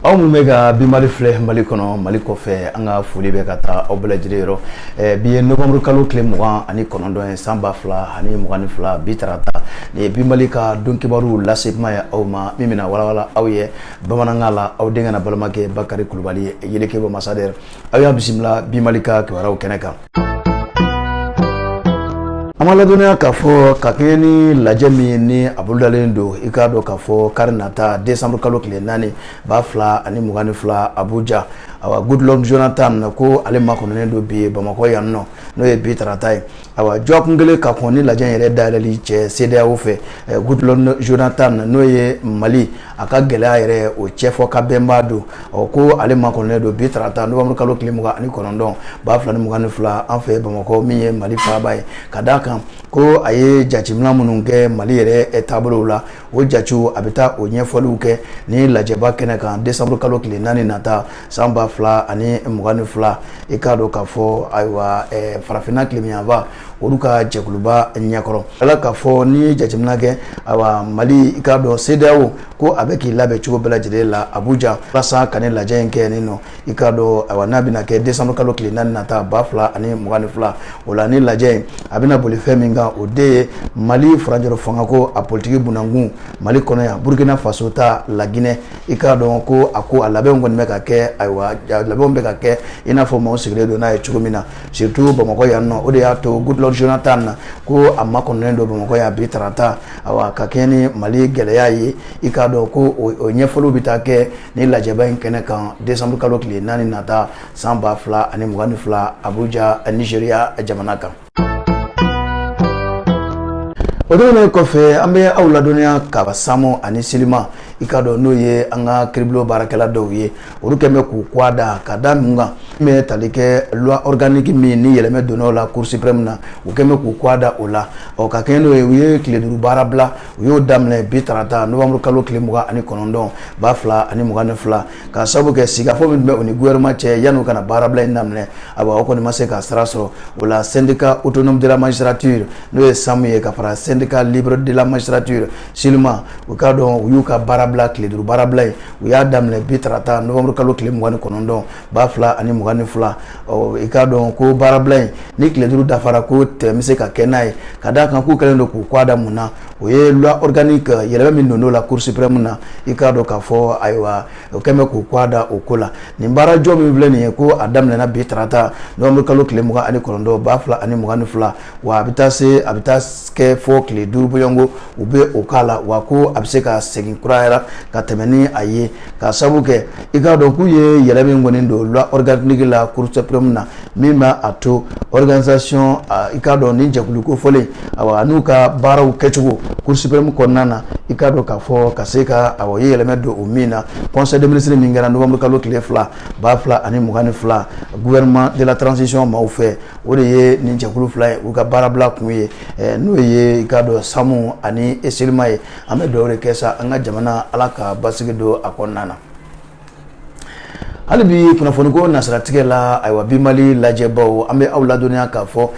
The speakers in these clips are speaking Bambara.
Aw minnu bɛ ka bi Mali filɛ, Mali kɔnɔ, Mali kɔfɛ, an ka foli bɛ ka taa aw bɛɛ lajɛlen yɔrɔ. Bi ye novembre kalo tile 29 ye, san 2022, bi tarata. Nin ye bi Mali ka don kibaru lase kuma ye aw ma, min bɛna walawala aw ye bamanankan la, aw denkɛ n'a balimakɛ Bakari Kulubali yeleke bɔ masadɛrɛ. Aw y'a bisimila bi Mali ka kibaruyaw kɛnɛ kan. An b'a ladɔnniya k'a fɔ ka kɛɲɛ ni lajɛ min ni a bolodalen don, i k'a dɔn k'a fɔ kari nata, décembre kalo tile 4, 2022, Abuja, awa, Goodluck Jonathan ko ale makɔnɔnen don bi Bamakɔ yan nɔ, n'o ye bi tarata ye. Awa, dɔgɔkun kelen ka kɔn ni lajɛ yɛrɛ dayɛlɛli cɛ CEDEAO fɛ, Goodluck Jonathan, n'o ye Mali a ka gɛlɛya yɛrɛ o cɛfɔ ka bɛnba don, ɔ ko ale makɔnɔnen don bi tarata, novembre kalo tile 29, 2022, an fɛ Bamakɔ, min ye Mali faaba ye, ka d'a kan ko a ye jateminɛ minnu kɛ Mali yɛrɛ taabolow la, o jatew a bɛ taa o ɲɛfɔliw kɛ ni lajɛba kɛnɛ kan décembre kalo tile 4 nata, san 2022, i k'a dɔn k'a fɔ, ayiwa, farafinna tilebinyanfan olu ka jɛkuluba ɲɛkɔrɔ. Ala k'a fɔ n'i ye jateminɛ kɛ, ayiwa, Mali, i k'a dɔn CEDEAO ko a bɛ k'i labɛn cogo bɛɛ lajɛlen la Abuja walasa ka ni lajɛ in kɛ nin nɔ, i k'a dɔn, ayiwa, n'a bɛna kɛ décembre kalo tile 4 nata, 2022. O la, ni lajɛ in a bɛna boli fɛn min kan, o de ye Mali furancɛrɔ fangako a politiki bunankun Mali kɔnɔ yan, Burukina Faso ta, Laginɛ. I k'a dɔn ko a ko a labɛnw kɔni bɛ ka kɛ, ayiwa, labɛnw bɛ ka kɛ i n'a fɔ maaw sigilen don n'a ye cogo min na, surtout Bamakɔ yan nɔ. O de y'a to Goodluck Jonathan na ko a makɔnɔnen don Bamakɔ yan bi tarata, awa, ka kɛɲɛ ni Mali gɛlɛya ye. I k'a dɔn ko o ɲɛfɔliw bɛ taa kɛ ni lajɛba in kɛnɛ kan décembre kalo tile 4 nata, san 2022, Abuja, Nigeria jamana kan. O tɛmɛnen kɔfɛ, an bɛ aw ladɔnniya ka SAMU ani SYLIMA, i k'a dɔn n'o ye an ka kiiribulon baarakɛla dɔw ye, olu kɛlen bɛ k'u kɔ da ka da mun kan min bɛ tali kɛ loi organique min ni yɛlɛmɛ donna o la Cour suprême na, u kɛlen bɛ k'u kɔ da o la. Ɔ ka kɛɲɛ n'o ye, u ye tile 5 baara bila, u y'o daminɛ bi tarata, novembre kalo tile 29, 2022, ka sababu kɛ sigikafɔ min bɛ u ni gouvernement cɛ yan'u kana baarabila in daminɛ. Ayiwa, o kɔni ma se ka sira sɔrɔ. O la, syndicat autonome de la magistrature, n'o ye SAMU ye, ka fara syndicat libre de la magistrature, SYLIMA, u k'a dɔn u y'u ka baarabila, tile 5 baarabila ye, u y'a daminɛ bi tarata, novembre kalo tile 29, 2022. Ɔ i k'a dɔn ko baarabila in ni tile 5 dafara, ko tɛmɛ bɛ se ka kɛ n'a ye, ka d'a kan k'u kɛlen don k'u kɔ da mun na, o ye loi organique yɛlɛma min donn'o la Cour suprême na. I k'a dɔn k'a fɔ, ayiwa, o kɛlen bɛ k'u kɔ da o ko la. Nin baarajɔ min filɛ nin ye, ko a daminɛna bi tarata, novembre kalo tile 29, 2022, wa a bɛ taa se, a bɛ taa kɛ fɔ tile 5 bɔɲɔgɔnko u bɛ o k'a la. Wa ko a bɛ se ka segin kurayara ka tɛmɛ ni a ye, ka sababu kɛ i k'a dɔn k'u ye yɛlɛma min kɔni don loi organique la Cour suprême na, min b'a a to organisation, i k'a dɔn ni jɛkulu ko fɔlen, ayiwa, n'u ka baaraw kɛcogo Cour suprême kɔnɔna na, i k'a dɔn k'a fɔ ka se ka, ayiwa, ye yɛlɛma don o min na, conseil des ministres min kɛra novembre kalo tile 2, 2022, gouvernement de la transition maaw fɛ, o de ye nin jɛkulu fila ye, u ka baarabila kun ye, n'o ye, i k'a dɔn, SAMU ani SYLIMA ye. An bɛ dugawu de kɛ sa, an ka jamana, Ala ka basigi don a kɔnɔna na. Hali bi kunnafoniko nasiratigɛ la, ayiwa, bi Mali lajɛbaw, an bɛ aw ladɔnniya k'a fɔ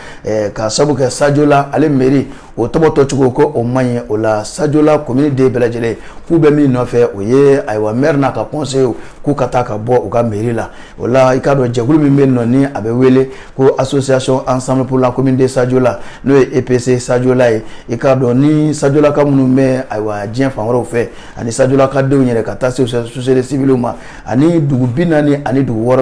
ka sabu kɛ Sadiola ale mairie o tɔbɔtɔ cogo ko o man ɲi. O la, Sadiola commune den bɛɛ lajɛlen k'u bɛ min nɔfɛ, o ye, ayiwa, maire n'a ka conseil k'u ka taa ka bɔ u ka mairie la. O la, i k'a dɔn jɛkulu min bɛ yen nɔ, ni a bɛ wele ko Association Ensemble pour la commune de Sadiola, n'o ye EPC Sadiola ye, i k'a dɔn ni Sadiolaka minnu bɛ, ayiwa, diɲɛ fan wɛrɛw fɛ, ani Sadiolaka denw yɛrɛ, ka taa se société civile ma, ani dugu 46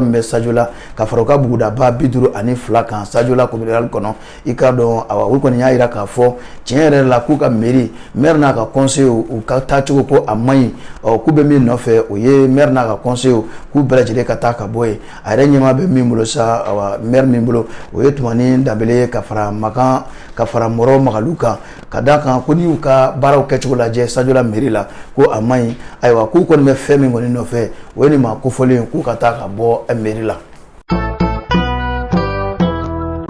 min bɛ Sadiola, ka fara u ka bugudaba 52 kan Sadiola commune rurale kɔnɔ, i k'a dɔn, awa, olu kɔni y'a jira k'a fɔ tiɲɛ yɛrɛ la k'u ka mairie, maire n'a ka conseil, u ka taacogo ko a man ɲi. Ɔ k'u bɛ min nɔfɛ, o ye maire n'a ka conseil k'u bɛɛ lajɛlen ka taa ka bɔ yen. A yɛrɛ ɲɛmaa bɛ min bolo sa, awa, maire min bolo, o ye Tumani Danbele ye, ka fara Makan, ka fara Mɔrɔ Magalu kan, ka d'a kan ko n'i y'u ka baaraw kɛcogo lajɛ Sadiola mairie la, ko a man ɲi. Ayiwa, k'u kɔni bɛ fɛn min kɔni nɔfɛ, o ye nin maa kofɔlen k'u ka taa ka bɔ mairie la.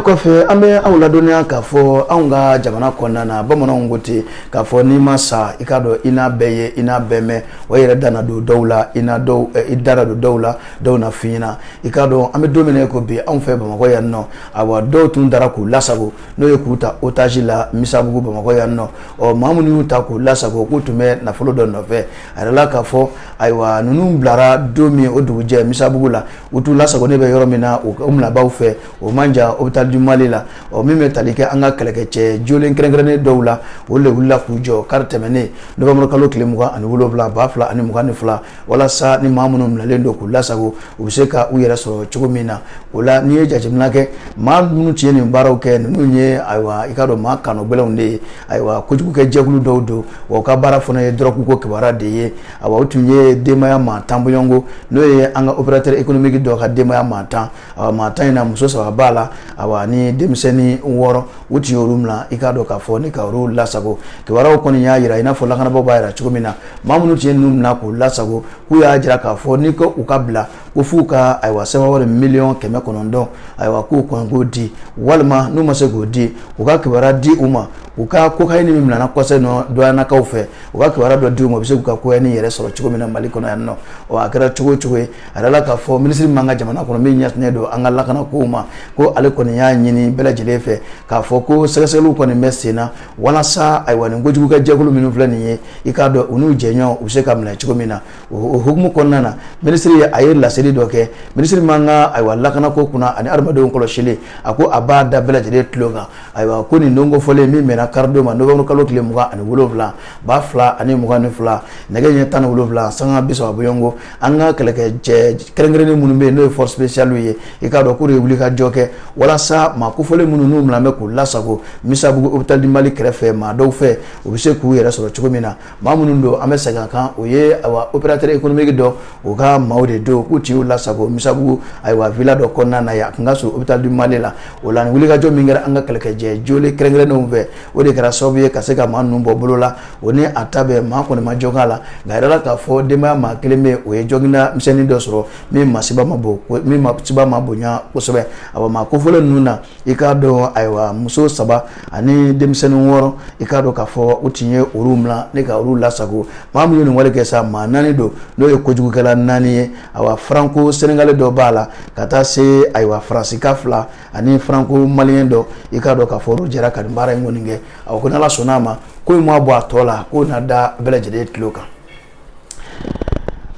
kɔfɛ, an bɛ aw ladɔnniya k'a fɔ anw ka jamana kɔnɔna na, bamananw ko ten k'a fɔ n'i ma sa, i k'a dɔn i n'a bɛɛ ye, i n'a bɛɛ mɛn, wa i yɛrɛ da na don dɔw la, i na dɔw, i da na don dɔw la, dɔw na f'i ɲɛna. I k'a dɔn an bɛ don min na i ko bi, anw fɛ Bamakɔ yan nɔ, awa, dɔw tun dara k'u lasago, n'o ye k'u ta otage la Misabugu, Bamakɔ yan nɔ. Ɔ, maa minnu y'u ta k'u lasago, k'u tun bɛ nafolo dɔ nɔfɛ. A yirala k'a fɔ, ayiwa, ninnu bilara don min, o dugujɛ Misabugu la, u t'u lasagonen bɛ yɔrɔ min na, u minɛbaaw fɛ, o man jan hôpital du Mali la. Ɔ, min bɛ tali kɛ an ka kɛlɛkɛcɛ jolen kɛrɛnkɛrɛnnen dɔw la, olu de wulila k'u jɔ kari tɛmɛnen novembre kalo tile 27 2022, walasa ni maa minnu minɛlen don k'u lasago, u bɛ se ka u yɛrɛ sɔrɔ cogo min na. O la, n'i ye jateminɛ kɛ, maa minnu tun ye nin baaraw kɛ, ninnu ye, ayiwa, i k'a dɔn maa kanu gɛlɛnw de ye. Ayiwa, kojugukɛ jɛkulu dɔw don, wa u ka baara fana ye dɔrɔgu ko kibaruya de ye. Ayiwa, u tun ye denbaya maa 10 bɔɲɔgɔnko, n'o ye an ka opérateur économique dɔ ka denbaya maa 10. Awa, maa 10 in na, muso saba b'a la, awa, ni denmisɛnnin wɔɔrɔ. U tun y'olu minɛ, i k'a dɔn k'a fɔ ni ka olu lasago. Kibaruyaw kɔni y'a jira, i n'a fɔ lakanabaaw b'a jira cogo min na, maa minnu tun ye ninnu minɛ k'u lasago, k'u y'a jira k'a fɔ n'i ko u ka bila, ko f'u ka, ayiwa, sefa wari miliyɔn 900, ayiwa, k'u kɔni k'o di, walima n'u ma se k'o di, u ka kibaruya di u ma, u ka cocaïne min minɛna kɔsɛ nɔ douanekaw fɛ, u ka kibaruya dɔ di u ma, u bɛ se k'u ka cocaïne yɛrɛ sɔrɔ cogo min na Mali kɔnɔ yan nɔ. Ɔ, a kɛra cogo o cogo ye, a yirala k'a fɔ minisiri min b'an ka jamana kɔnɔ, min ɲɛsinnen don an ka lakana kow ma, ko ale kɔni y'a ɲini bɛɛ lajɛlen fɛ k'a fɔ ko sɛgɛsɛgɛliw kɔni bɛ sen na, walasa, ayiwa, nin kojugukɛ jɛkulu minnu filɛ nin ye, i k'a dɔn u n'u jɛɲɔgɔn, u bɛ se ka minɛ cogo min na. O hukumu kɔnɔna na, minisiri a ye laseli dɔ kɛ. Minisiri min b'an ka, ayiwa, lakanako kunna ani adamadenw kɔlɔsili, a ko a b'a da bɛɛ lajɛlen tulo kan. Ayiwa, ko nin don kofɔlen min bɛnna karidon ma, novembre kalo tile 27 2022, nɛgɛ ɲɛ 17 sanga 30 bɔɲɔgɔnko, an ka kɛlɛkɛcɛ kɛrɛnkɛrɛnnen minnu bɛ yen, n'o ye force spéciale ye, i k'a dɔn k'u de ye wulikajɔ kɛ walasa maa kofɔlen minnu n'u minɛn bɛ k'u lasago Misabugu hôpital du Mali kɛrɛfɛ maa dɔw fɛ, u bɛ se k'u yɛrɛ sɔrɔ cogo min na. Maa minnu don, an bɛ segin a kan, o ye, ayiwa, opérateur économique dɔ, u ka maaw de don, k'u tun y'u lasago Misabugu, ayiwa, villa dɔ kɔnɔna na yen, a tun ka surun hôpital du Mali la. O la, nin wulikajɔ min kɛra an ka kɛlɛkɛcɛ jolen kɛrɛnkɛrɛnnenw fɛ, o de kɛra sababu ye ka se ka maa ninnu bɔ bolo la. O ni a ta bɛɛ, maa kɔni ma jogin a la, nka a yirala k'a fɔ denbaya maa kelen bɛ yen, o ye joginda misɛnnin dɔ sɔrɔ min masiba ma bon, min masiba ma bonya kosɛbɛ. Awa, maa kofɔlen ninnu na, i k'a dɔn, ayiwa, muso saba ani denmisɛnnin wɔɔrɔ, i k'a dɔn k'a fɔ u tun ye olu minɛ ne ka olu lasago. Maa minnu ye nin wale kɛ sa, maa naani don, n'o ye kojugukɛla naani ye. Awa, franco sénégalais dɔ b'a la, ka taa se, ayiwa, faransika fila ani franco malien dɔ. I k'a dɔn k'a fɔ olu jɛra ka nin baara in kɔni kɛ. Awa, ko n'Ala sɔnna a ma, ko in ma bɔ a tɔ la, k'o na da bɛɛ lajɛlen tulo kan.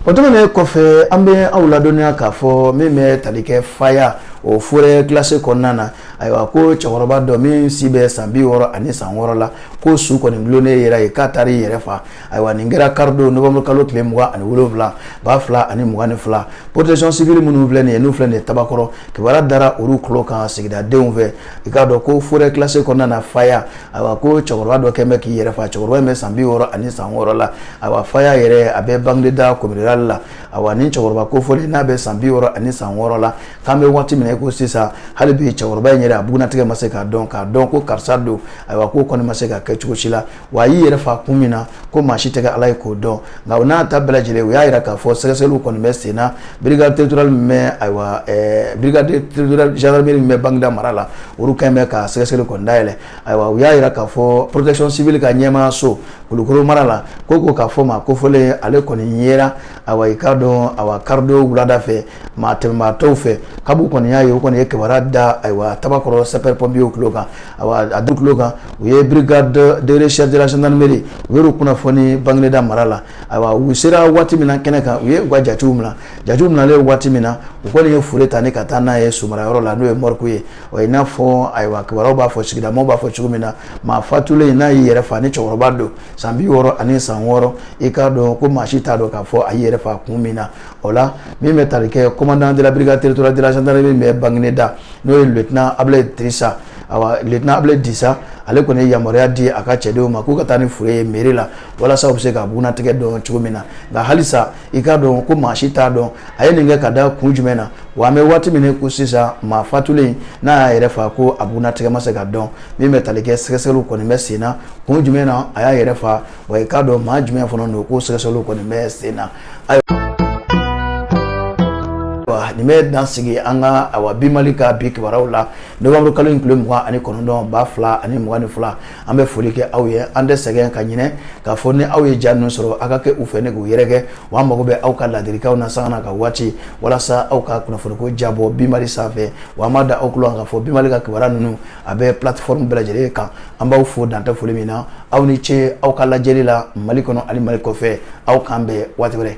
O tɛmɛnen kɔfɛ, an bɛ aw ladɔnniya k'a fɔ min bɛ tali kɛ Faya, o forêt classée kɔnɔna na, ayiwa, ko cɛkɔrɔba dɔ min si bɛ san 66 la, ko su kɔni gulonnen yɛrɛ ye k'a taara i yɛrɛ fa. Ayiwa, nin kɛra karidon novembre kalo tile 27 2022. Protection civile minnu filɛ nin ye, n'u filɛ nin ye Tabakɔrɔ, kibaruya dara olu tulo kan sigidadenw fɛ. I k'a dɔn ko forêt classée kɔnɔna na Faya, ayiwa, ko cɛkɔrɔba dɔ kɛn bɛ k'i yɛrɛ fa. Cɛkɔrɔba in bɛ san 66 la. Ayiwa, Faya yɛrɛ, a bɛ Bangineda commune rurale la. Ayiwa, nin cɛkɔrɔba kofɔlen n'a bɛ san 66 la, k'an bɛ waati min na i ko sisan, hali bi cɛkɔrɔba in yɛrɛ a bugunnatigɛ ma se k'a dɔn, k'a dɔn ko karisa don. Ayiwa, k'o kɔni ma se ka kɛ cogo si la. Wa a y'i yɛrɛ fa kun min na, ko maa si tɛ kɛ Ala ye k'o dɔn. Nka o n'a ta bɛɛ lajɛlen, u y'a jira k'a fɔ sɛgɛsɛgɛliw kɔni bɛ sen na. Brigade territoriale min bɛ, ayiwa, brigade territoriale gendarmerie min bɛ Bangineda mara la, olu kɛn bɛ ka sɛgɛsɛgɛli kɔni dayɛlɛ. Ayiwa, u y'a jira k'a fɔ protection civile ka ɲɛmaayaso Kulukoro mara la, ko k'a fɔ maa kofɔlen ale kɔni yera, ayiwa, i k'a dɔn, ayiwa, karidon wulada fɛ maa tɛmɛbaatɔw fɛ. Kabu kɔni y'a ye, u kɔni ye kibaruya da, ayiwa, Tabakɔrɔ sapeur pompier tulo kan. Ayiwa, a du tulo kan, u ye brigade de recherche de la gendarmerie, u y'olu kunnafoni Bangineda mara la. Ayiwa, u sera waati min na kɛnɛ kan, u ye u ka jatew minɛ. Jatew minɛlen waati min na, u kɔni ye fure ta ni ka taa n'a ye sumarayɔrɔ la, n'o ye morgue ye. Wa i n'a fɔ, ayiwa, kibaruyaw b'a fɔ, sigidamɔgɔw b'a fɔ cogo min na, maa fatulen n'a y'i yɛrɛ fa, ni cɛkɔrɔba don san 66, i k'a dɔn ko maa si t'a dɔn k'a fɔ a y'i yɛrɛ fa kun min na. O la, min bɛ tali kɛ commandant de la brigade territoriale de la gendarmerie min bɛ Bangineda, n'o ye lieutenant Ablaye Drissa, awa, lieutenant Ablaye Dissa, ale kɔni ye yamaruya di a ka cɛdenw ma k'u ka taa ni fure ye mairie la, walasa u bɛ se ka bugunnatigɛ dɔn cogo min na. Nka halisa, i k'a dɔn ko maa si t'a dɔn a ye nin kɛ ka da kun jumɛn na. Wa an bɛ waati min ko sisan, maa fatulen n'a y'a yɛrɛ fa, ko a bugunnatigɛ ma se ka dɔn. Min bɛ tali kɛ sɛgɛsɛgɛliw kɔni bɛ sen na, kun jumɛn na a y'a yɛrɛ fa, wa i k'a dɔn maa jumɛn fana don, ko sɛgɛsɛgɛliw kɔni bɛ sen na. Ayiwa, Nin bɛ dan sigi an ka awa bi Mali ka bi kibaruyaw la, novembre kalo in tile 29, 2022. An bɛ foli kɛ aw ye. An tɛ sɛgɛn ka ɲinɛ k'a fɔ, ni aw ye ja ninnu sɔrɔ, aw ka kɛ u fɛ ne k'u yɛrɛkɛ. Wa an mago bɛ aw ka ladilikanw na sanga n'a ka waati, walasa aw ka kunnafoniko jabɔ bi Mali sanfɛ. Wa an b'a da aw tulo kan k'a fɔ bi Mali ka kibaruya ninnu, a bɛ plateforme bɛɛ lajɛlen kan. An b'aw fo dantɛ foli min na. Aw ni ce aw ka lajɛli la Mali kɔnɔ ani Mali kɔfɛ. Aw k'an bɛn waati wɛrɛ.